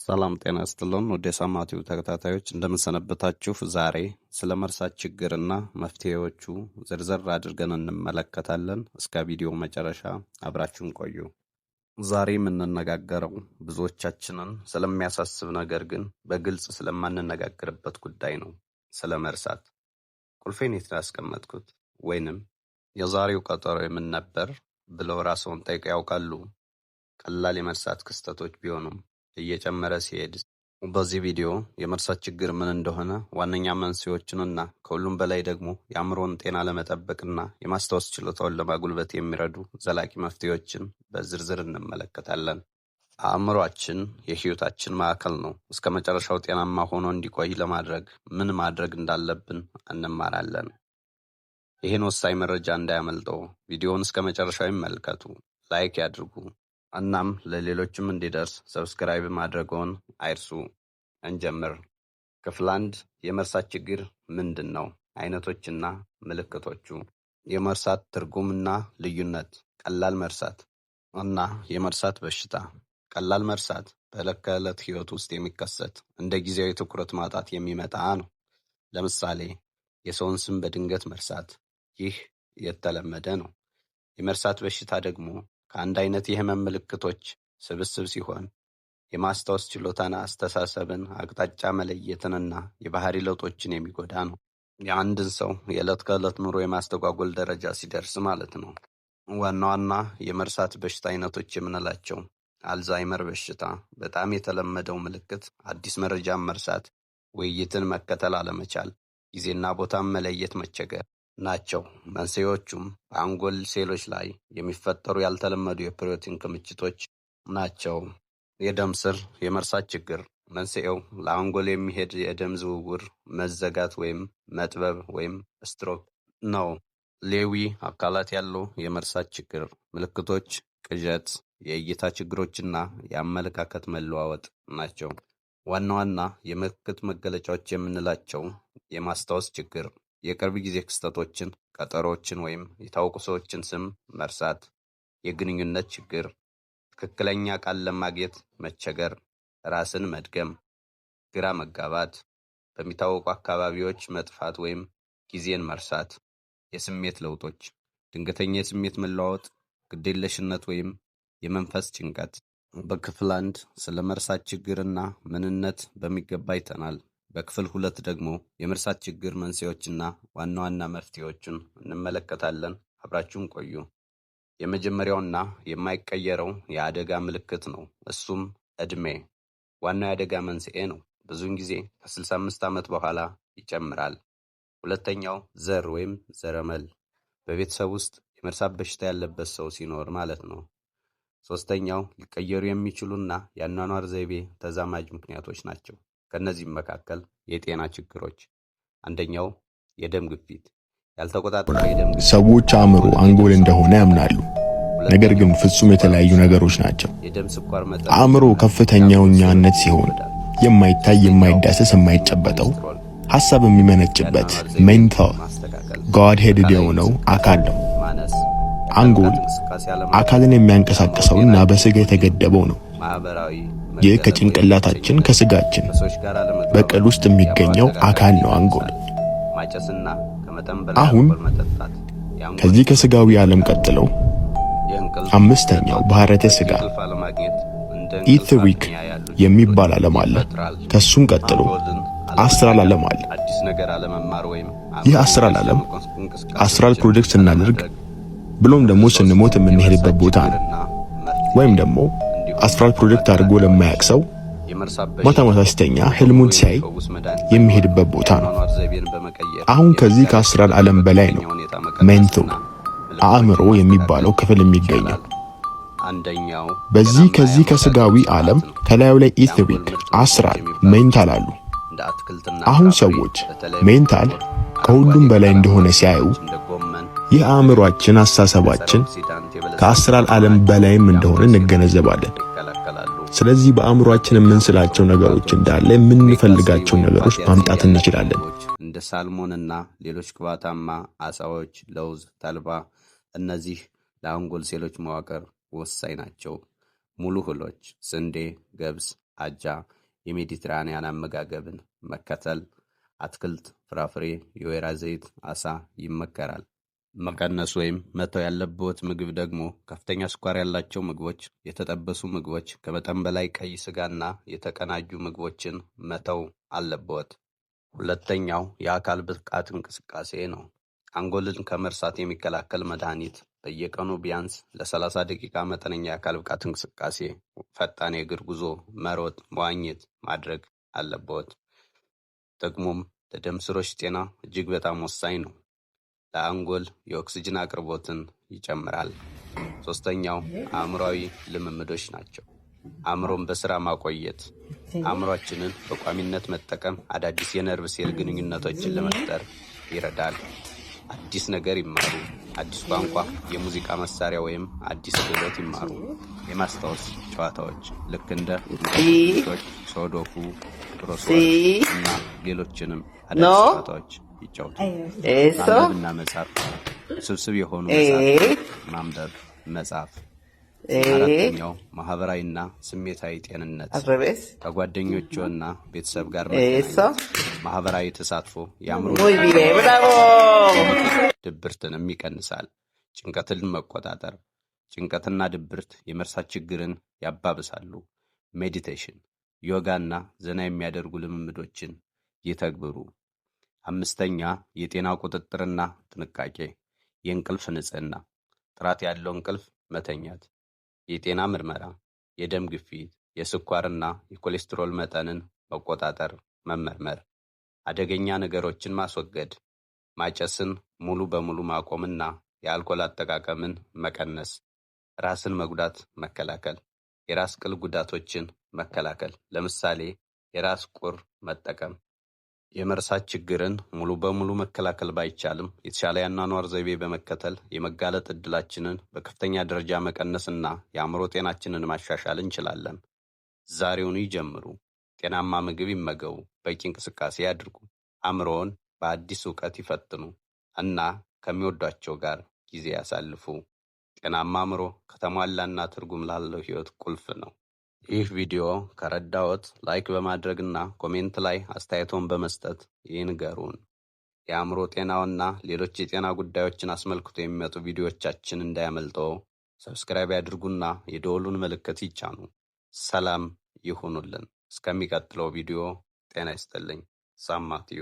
ሰላም ጤና ይስጥልን ውድ የሳማቲው ተከታታዮች፣ እንደምንሰነበታችሁ። ዛሬ ስለ መርሳት ችግርና መፍትሄዎቹ ዝርዝር አድርገን እንመለከታለን። እስከ ቪዲዮ መጨረሻ አብራችሁን ቆዩ። ዛሬ የምንነጋገረው ብዙዎቻችንን ስለሚያሳስብ ነገር ግን በግልጽ ስለማንነጋገርበት ጉዳይ ነው። ስለ መርሳት። ቁልፌን የት ነው ያስቀመጥኩት? ወይንም የዛሬው ቀጠሮ የምን ነበር ብለው ራስዎን ጠይቀው ያውቃሉ? ቀላል የመርሳት ክስተቶች ቢሆኑም እየጨመረ ሲሄድ። በዚህ ቪዲዮ የመርሳት ችግር ምን እንደሆነ፣ ዋነኛ መንስኤዎችንና ከሁሉም በላይ ደግሞ የአእምሮን ጤና ለመጠበቅና የማስታወስ ችሎታውን ለማጉልበት የሚረዱ ዘላቂ መፍትሄዎችን በዝርዝር እንመለከታለን። አእምሯችን የህይወታችን ማዕከል ነው። እስከ መጨረሻው ጤናማ ሆኖ እንዲቆይ ለማድረግ ምን ማድረግ እንዳለብን እንማራለን። ይህን ወሳኝ መረጃ እንዳያመልጠው ቪዲዮውን እስከ መጨረሻው ይመልከቱ፣ like ያድርጉ፣ እናም ለሌሎችም እንዲደርስ subscribe ማድረግዎን አይርሱ። እንጀምር። ክፍል 1፣ የመርሳት ችግር ምንድን ነው? አይነቶችና ምልክቶቹ። የመርሳት ትርጉምና ልዩነት፣ ቀላል መርሳት እና የመርሳት በሽታ። ቀላል መርሳት በዕለት ከዕለት ሕይወት ውስጥ የሚከሰት፣ እንደ ጊዜያዊ ትኩረት ማጣት የሚመጣ ነው። ለምሳሌ የሰውን ስም በድንገት መርሳት፣ ይህ የተለመደ ነው። የመርሳት በሽታ ደግሞ ከአንድ አይነት የህመም ምልክቶች ስብስብ ሲሆን የማስታወስ ችሎታን፣ አስተሳሰብን፣ አቅጣጫ መለየትንና የባህሪ ለውጦችን የሚጎዳ ነው። የአንድን ሰው የዕለት ከዕለት ኑሮ የማስተጓጎል ደረጃ ሲደርስ ማለት ነው። ዋና ዋና የመርሳት በሽታ አይነቶች የምንላቸው አልዛይመር በሽታ፣ በጣም የተለመደው ምልክት አዲስ መረጃን መርሳት፣ ውይይትን መከተል አለመቻል፣ ጊዜና ቦታን መለየት መቸገር ናቸው። መንስኤዎቹም በአንጎል ሴሎች ላይ የሚፈጠሩ ያልተለመዱ የፕሮቲን ክምችቶች ናቸው። የደም ስር የመርሳት ችግር፣ መንስኤው ለአንጎል የሚሄድ የደም ዝውውር መዘጋት ወይም መጥበብ ወይም ስትሮክ ነው። ሌዊ አካላት ያለው የመርሳት ችግር፣ ምልክቶች ቅዠት፣ የእይታ ችግሮችና የአመለካከት መለዋወጥ ናቸው። ዋና ዋና የምልክት መገለጫዎች የምንላቸው የማስታወስ ችግር፣ የቅርብ ጊዜ ክስተቶችን፣ ቀጠሮዎችን ወይም የታወቁ ሰዎችን ስም መርሳት፣ የግንኙነት ችግር፣ ትክክለኛ ቃል ለማግኘት መቸገር፣ ራስን መድገም፣ ግራ መጋባት፣ በሚታወቁ አካባቢዎች መጥፋት ወይም ጊዜን መርሳት፣ የስሜት ለውጦች፣ ድንገተኛ የስሜት መለዋወጥ፣ ግዴለሽነት ወይም የመንፈስ ጭንቀት። በክፍል 1 ስለ መርሳት ችግርና ምንነት በሚገባ አይተናል። በክፍል 2 ደግሞ የመርሳት ችግር መንስኤዎችና ዋና ዋና መፍትሄዎችን እንመለከታለን። አብራችሁን ቆዩ። የመጀመሪያውና የማይቀየረው የአደጋ ምልክት ነው። እሱም ዕድሜ ዋናው የአደጋ መንስኤ ነው። ብዙውን ጊዜ ከ65 ዓመት በኋላ ይጨምራል። ሁለተኛው ዘር ወይም ዘረመል፣ በቤተሰብ ውስጥ የመርሳት በሽታ ያለበት ሰው ሲኖር ማለት ነው። ሶስተኛው ሊቀየሩ የሚችሉና የአኗኗር ዘይቤ ተዛማጅ ምክንያቶች ናቸው። ከእነዚህም መካከል የጤና ችግሮች፣ አንደኛው የደም ግፊት፣ ያልተቆጣጠረ የደም ግፊት ሰዎች አእምሮ አንጎል እንደሆነ ያምናሉ። ነገር ግን ሁለተኛው ፍጹም ስኳር የተለያዩ በሽታ፣ ነገሮች ናቸው። የደም ስኳር መጠን አእምሮ መጨመር ከፍተኛው የአንጎል ሴሎችን እኛነት ሲሆን ይጎዳል። የማይታይ፣ ሶስተኛው የማይዳሰስ፣ የማይጨበጠው ኮሌስትሮል፣ ሐሳብ የሚመነጭበት የአኗኗር ዘይቤን mental ማስተካከል፣ God headed አካላዊ የሆነው እንቅስቃሴ አካል ነው። ማነስ፣ የአካል አንጎል ብቃት እንቅስቃሴ አለማድረግ፣ አካልን የአእምሮ ጤና የሚያንቀሳቅሰውና በስጋ ችግሮችን፣ የተገደበው ነው። ማህበራዊ ይህ መገለል ወይም ከጭንቅላታችን ብቸኝነት፣ ከስጋችን ከሰዎች ጋር አለመግባባት በቅል ውስጥ የአእምሮ የሚገኘው አካል አጠቃቀምን ነው አንጎል። ይቀንሳል። ማጨስና ከመጠን በላይ አሁን አልኮል መጠጣት የአንጎል ከዚህ ሴሎችን ከስጋዊ ዓለም ይጎዳል። ቀጥለው የእንቅልፍ አምስተኛው እጦት፣ ባህረተ በቂ ስጋ እንቅልፍ አለማግኘት እንደ እንቅልፍ etheric apnea ያሉ የሚባል ችግሮችን ዓለም አለ። ይፈጥራል። ከሱም ቀጥሎ አንጎልን astral አለመጠቀም፣ ዓለም አለ። አዲስ ነገር አለመማር ወይም ይህ አእምሮን astral ዓለም የሚያስጨንቁ astral እንቅስቃሴዎችን ፕሮጀክት ስናደርግ አለማድረግ። ብሎም ክፍል ደግሞ 3 ስንሞት የምንሄድበት የመርሳት ቦታ ነው። ችግርና መፍትሄ ወይም ደግሞ እንዲሁም astral project አድርጎ ለማያውቅ ማጠናከሪያዎች። ሰው የመርሳት ማታ በሽታ ማታ ሲተኛ ሙሉ በሙሉ ህልሙን ሲያይ የሚፈውስ መድኃኒት ባይኖርም የሚሄድበት ቦታ ነው። የአኗኗር ዘይቤን በመቀየር አሁን ከዚህ የመጋለጥ ከ astral ዓለም ዕድልን በላይ በከፍተኛ ነው ሁኔታ mental መቀነስና አእምሮ ምልክቶችን ማስተካከል የሚባለው ክፍል የሚገኘው። ይቻላል። አንደኛው በዚህ ጤናማ ከዚህ የአመጋገብ ከስጋዊ ስርዓት ዓለም ነው። ከላዩ ላይ የአንጎል etheric፣ ምርጥ ምግቦች astral፣ የሚባሉት mental አሉ። እንደ አትክልትና አሁን ፍራፍሬ፣ ሰዎች በተለይም mental ጥቁር አረንጓዴ ከሁሉም በላይ ቅጠላማ እንደሆነ ሲያዩ አትክልቶች እንደ ጎመን፣ ይህ ቀይ አእምሯችን፣ በጸረ አስተሳሰባችን oxidant የበለጸጉ ከ astral ዓለም በመሆናቸው በላይም እንደሆነ የአንጎል ሴሎችን እንገነዘባለን። ይከላከላሉ። ስለዚህ በአእምሯችን ጤናማ የምንስላቸው የሆኑ ነገሮች ቅባቶች፣ እንዳለ ኦሜጋ 3 የምንፈልጋቸውን ወይም ነገሮች fatty acid ማምጣት ያላቸው እንችላለን። ምግቦች እንደ salmon እና ሌሎች ቅባታማ አሳዎች፣ ለውዝ፣ ተልባ፣ እነዚህ ለአንጎል ሴሎች መዋቅር ወሳኝ ናቸው። ሙሉ እህሎች ስንዴ፣ ገብስ፣ አጃ፣ የሜዲትራንያን አመጋገብን መከተል፣ አትክልት፣ ፍራፍሬ፣ የወይራ ዘይት፣ አሳ ይመከራል። መቀነስ ወይም መተው ያለብዎት ምግብ ደግሞ ከፍተኛ ስኳር ያላቸው ምግቦች፣ የተጠበሱ ምግቦች፣ ከመጠን በላይ ቀይ ስጋና የተቀናጁ ምግቦችን መተው አለብዎት። ሁለተኛው የአካል ብቃት እንቅስቃሴ ነው። አንጎልን ከመርሳት የሚከላከል መድኃኒት በየቀኑ ቢያንስ ለ30 ደቂቃ መጠነኛ የአካል ብቃት እንቅስቃሴ፣ ፈጣን የእግር ጉዞ፣ መሮጥ፣ መዋኘት ማድረግ አለብዎት። ጥቅሙም ለደም ስሮች ጤና እጅግ በጣም ወሳኝ ነው። ለአንጎል የኦክስጅን አቅርቦትን ይጨምራል። ሶስተኛው አእምሯዊ ልምምዶች ናቸው። አእምሮን በስራ ማቆየት፣ አእምሯችንን በቋሚነት መጠቀም አዳዲስ የነርቭ ሴል ግንኙነቶችን ለመፍጠር ይረዳል። አዲስ ነገር ይማሩ። አዲስ ቋንቋ፣ የሙዚቃ መሳሪያ ወይም አዲስ ክህሎት ይማሩ። የማስታወስ ጨዋታዎች ልክ እንደ እንቆቅልሾች፣ ሱዶኩ፣ crossword እና ሌሎችንም አዳዲስ ጨዋታዎች ይጫወቱ። Eso. ማንበብና መጻፍ፣ ውስብስብ የሆኑ መጽሐፍትን ማንበብ፣ መጻፍ። አራተኛው ማህበራዊና ስሜታዊ ጤንነት፣ Al revés. ከጓደኞችና ቤተሰብ ጋር Eso. መገናኘት፣ ማህበራዊ ተሳትፎ የአእምሮ Muy bien, bravo. ድብርትንም ይቀንሳል። ጭንቀትን መቆጣጠር፣ ጭንቀትና ድብርት የመርሳት ችግርን ያባብሳሉ። Meditation፣ ዮጋና ዘና የሚያደርጉ ልምምዶችን ይተግብሩ። አምስተኛ የጤና ቁጥጥርና ጥንቃቄ፣ የእንቅልፍ ንጽህና፣ ጥራት ያለው እንቅልፍ መተኛት፣ የጤና ምርመራ፣ የደም ግፊት፣ የስኳርና የኮሌስትሮል መጠንን መቆጣጠር፣ መመርመር፣ አደገኛ ነገሮችን ማስወገድ፣ ማጨስን ሙሉ በሙሉ ማቆምና የአልኮል አጠቃቀምን መቀነስ፣ ራስን መጉዳት መከላከል፣ የራስ ቅል ጉዳቶችን መከላከል፣ ለምሳሌ የራስ ቁር መጠቀም። የመርሳት ችግርን ሙሉ በሙሉ መከላከል ባይቻልም የተሻለ የአኗኗር ዘይቤ በመከተል የመጋለጥ ዕድላችንን በከፍተኛ ደረጃ መቀነስና የአእምሮ ጤናችንን ማሻሻል እንችላለን። ዛሬውኑ ይጀምሩ። ጤናማ ምግብ ይመገቡ፣ በቂ እንቅስቃሴ ያድርጉ፣ አእምሮውን በአዲስ እውቀት ይፈትኑ እና ከሚወዷቸው ጋር ጊዜ ያሳልፉ። ጤናማ አእምሮ ከተሟላና ትርጉም ላለው ሕይወት ቁልፍ ነው። ይህ ቪዲዮ ከረዳዎት like በማድረግና comment ላይ አስተያየቶን በመስጠት ይንገሩን። የአእምሮ ጤናውና ሌሎች የጤና ጉዳዮችን አስመልክቶ የሚመጡ ቪዲዮዎቻችን እንዳያመልጦ subscribe ያድርጉና የደወሉን ምልክት ይጫኑ። ሰላም ይሁኑልን። እስከሚቀጥለው ቪዲዮ ጤና ይስጥልኝ። ሳማትዩ።